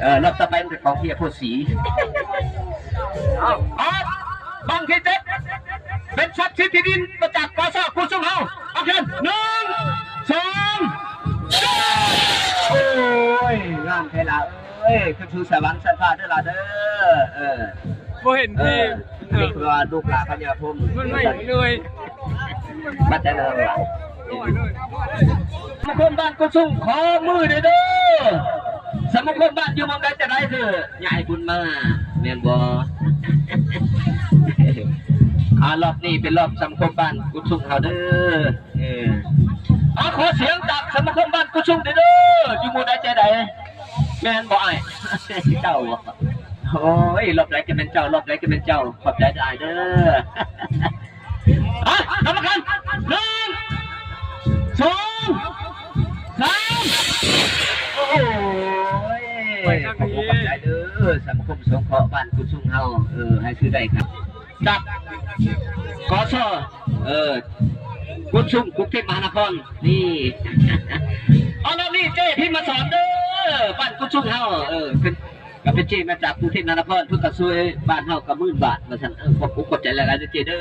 ເອີ ລອບຕໍ່ໄປມັນເປັນຂອງເພຍໂພສີ. ເອົາ ອອກ ບັ້ງທີເຈັດ ເປັນຊັບສິດທີ່ດິນມາຈາກ ກສ ກຸດຊຸມເຮົາ. ອອກເຊີນ ໜຶ່ງ ສອງ ສາມ. ໂອ້ຍ ງາມແທ້ລະເອີຍ ຂຶ້ນສູ່ສະຫວັນຊັ້ນຟ້າເດີລະເດີ. ເອີ ບໍ່ເຫັນທີ່ ເອີ ນີ້ຄືວ່າລູກຫຼານພະຍາພົມ ມັນໄໝ້ເລີຍ. ບັດໃດເດີ ສະມາຄົມບ້ານກຸດຊຸງ ຂໍມືແດ່ເດີ. ສະມາຄົມບ້ານຢູ່ໝ່ອງໃດຈະໄດ້ຄືຍາຍບຸນມາ ແມ່ນບໍ່? ອາ ລອບນີ້ເປັນລອບສະມາຄົມບ້ານກຸດຊຸງເຮົາເດີ. ເອີ ອາ ຂໍສຽງຈາກສະມາຄົມບ້ານກຸດຊຸງແດ່ເດີ ຢູ່ໝູ່ໃດໃຈໃດ ແມ່ນບໍ່ອ້າຍ? ເຈົ້າບໍ່? ໂອ້ຍ ລອບໃດກໍແມ່ນເຈົ້າ ລອບໃດກໍແມ່ນເຈົ້າ. ຂອບໃຈອ້າຍເດີ. ອາ ກຳມະການ ໜຶ່ງ ສອງ ສາມ. ໂອ້ຍ ຂອບໃຈເດີ ສະມາຄົມສົງເຄາະບ້ານກຸດຊຸງເຮົາ. ເອີ ໃຫ້ຊື່ໄດ້ຄັບ ຈາກ ກສ ເອີ ກຸດຊຸງ ກຸງເທບມະຫານະຄອນ. ນີ້ ເອົາລະນີ້ ເຈ້ພິມມະສອນເດີ ບ້ານກຸດຊຸງເຮົາ. ເອີ ເພິ່ນກໍເປັນເຈ້ມາຈາກກຸງເທບມະຫານະຄອນ ເພິ່ນກໍຊ່ວຍບ້ານເຮົາກໍໝື່ນບາດວ່າຊັ້ນ. ເອີ ຂອບອົກຂອບໃຈຫຼາຍໆເດີເຈ້ເດີ.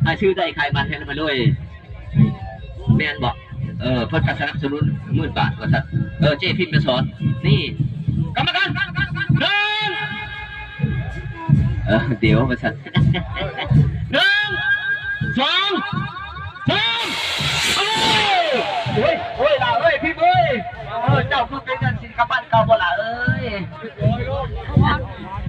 ໃຫ້ຊື່ໄດ້ຂາຍມັນແທນມາເລີຍ. ແມ່ນບໍ່? ເອີ ເພິ່ນກໍສະໜັບສະໜູນໝື່ນບາດວ່າຊັ້ນ. ເອີ ເຈ້ພິມມະສອນ ນີ້ ກຳມະການ ໜຶ່ງ ເອີ ດຽວວ່າຊັ້ນ ໜຶ່ງ ສອງ ສາມ. ໂອ້ຍ ໂອ້ຍ ໂອ້ຍ ຫຼ້າເອີຍ ພິມເອີຍ. ເອີ ເຈົ້າຄືເປັນຈັ່ງຊີ້ກັບບ້ານເກົ່າບໍ່ຫຼ້າເອີຍ?